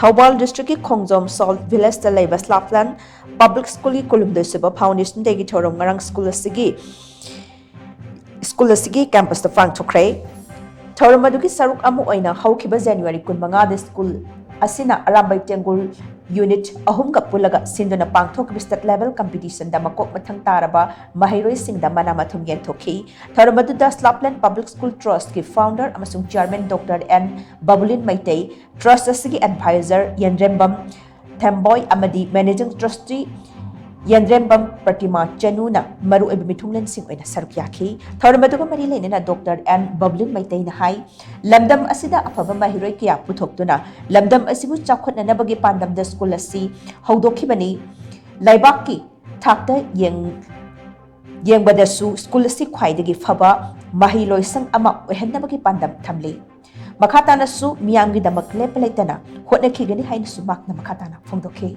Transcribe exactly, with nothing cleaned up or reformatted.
ꯊꯧꯕꯥꯜ ꯗꯤꯁꯇ꯭ꯔꯤꯛꯀꯤ ꯈꯣꯡꯖꯣꯝ ꯁꯣꯜꯠ ꯚꯤꯂꯦꯖꯇ ꯂꯩꯕ ꯁ꯭ꯂꯥꯞꯂꯦꯟ ꯄꯕ꯭ꯂꯤꯛ ꯁ꯭ꯀꯨꯜꯒꯤ ꯀꯨꯟꯍꯨꯝꯗꯣꯏ ꯁꯨꯕ ꯐꯥꯎꯟꯗꯦꯁꯟ ꯗꯦꯒꯤ ꯊꯧꯔꯝ ꯉꯔꯥꯡ ꯁ꯭ꯀꯨꯜ ꯑꯁꯤꯒꯤ ꯁ꯭ꯀꯨꯜ ꯑꯁꯤꯒꯤ ꯀꯦꯝꯄꯁꯇ ꯄꯥꯡꯊꯣꯛꯈ꯭ꯔꯦ꯫ ꯊꯧꯔꯝ ꯑꯗꯨꯒꯤ ꯁꯔꯨꯛ ꯑꯃ ꯑꯣꯏꯅ ꯍꯧꯈꯤꯕ ꯖꯅꯋꯥꯔꯤ ꯀꯨꯟꯃꯉꯥꯗ ꯁ꯭ꯀꯨꯜ ꯑꯁꯤꯅ ꯑꯔꯥꯝꯕꯥꯏ ꯇꯦꯡꯒꯨꯜ ꯌꯨꯅꯤꯠ ꯑꯍꯨꯝꯒ ꯄꯨꯜꯂꯒ ꯁꯤꯟꯗꯨꯅ ꯄꯥꯡꯊꯣꯛꯈꯤꯕ ꯁ꯭ꯇꯦꯠ ꯂꯦꯚꯦꯜ ꯀꯝꯄꯤꯇꯤꯁꯟꯗ ꯃꯀꯣꯛ ꯃꯊꯪ ꯇꯥꯔꯕ ꯃꯍꯩꯔꯣꯏꯁꯤꯡꯗ ꯃꯅꯥ ꯃꯊꯨꯝ ꯌꯦꯟꯊꯣꯛꯈꯤ꯫ ꯊꯧꯔꯝ ꯑꯗꯨꯗ ꯁ꯭ꯂꯥꯞꯂꯦꯟ ꯄꯕ꯭ꯂꯤꯛ ꯁ꯭ꯀꯨꯜ ꯇ꯭ꯔꯁꯠꯀꯤ ꯐꯥꯎꯟꯗꯔ ꯑꯃꯁꯨꯡ chairman doctor N Babulin Meitei, trust ꯑꯁꯤꯒꯤ ꯑꯦꯗꯚꯥꯏꯖꯔ ꯌꯦꯟꯗ꯭ꯔꯦꯝꯕꯝ ꯊꯦꯝꯕꯣꯏ ꯑꯃꯗꯤ ꯃꯦꯅꯦꯖꯤꯡ ꯇ꯭ꯔꯁꯇꯤ ꯌꯦꯟꯗ꯭ꯔꯦꯝꯕꯝ ꯄ꯭ꯔꯇꯤꯃꯥ ꯆꯅꯨꯅ ꯃꯔꯨꯑꯣꯏꯕ ꯃꯤꯊꯨꯡꯂꯦꯟꯁꯤꯡ ꯑꯣꯏꯅ ꯁꯔꯨꯛ ꯌꯥꯈꯤ꯫ ꯊꯧꯔꯝ ꯑꯗꯨꯒ ꯃꯔꯤ ꯂꯩꯅꯅ ꯗꯣꯛꯇꯔ ꯑꯦꯟ ꯕꯕ꯭ꯂꯤꯟ ꯃꯩꯇꯩꯅ ꯍꯥꯏ, ꯂꯝꯗꯝ ꯑꯁꯤꯗ ꯑꯐꯕ ꯃꯍꯩꯔꯣꯏ ꯀꯌꯥ ꯄꯨꯊꯣꯛꯇꯨꯅ ꯂꯝꯗꯝ ꯑꯁꯤꯕꯨ ꯆꯥꯎꯈꯠꯅꯅꯕꯒꯤ ꯄꯥꯟꯗꯝꯗ ꯁ꯭ꯀꯨꯜ ꯑꯁꯤ ꯍꯧꯗꯣꯛꯈꯤꯕꯅꯤ꯫ ꯂꯩꯕꯥꯛꯀꯤ ꯊꯥꯛꯇ ꯌꯦꯡ-, ꯌꯦꯡꯕꯗꯁꯨ ꯁ꯭ꯀꯨꯜ ꯑꯁꯤ ꯈ꯭ꯋꯥꯏꯗꯒꯤ ꯐꯕ ꯃꯍꯩꯂꯣꯏꯁꯪ ꯑꯃ ꯑꯣꯏꯍꯟꯅꯕꯒꯤ ꯄꯥꯟꯗꯝ ꯊꯝꯂꯤ꯫ ꯃꯈꯥ ꯇꯥꯅꯁꯨ ꯃꯤꯌꯥꯝꯒꯤꯗꯃꯛ ꯂꯦꯞꯄ ꯂꯩꯇꯅ ꯍꯣꯠꯅꯈꯤꯒꯅꯤ ꯍꯥꯏꯅꯁꯨ ꯃꯍꯥꯛꯅ ꯃꯈꯥ ꯇꯥꯅ ꯐꯣꯡꯗꯣꯛꯈꯤ꯫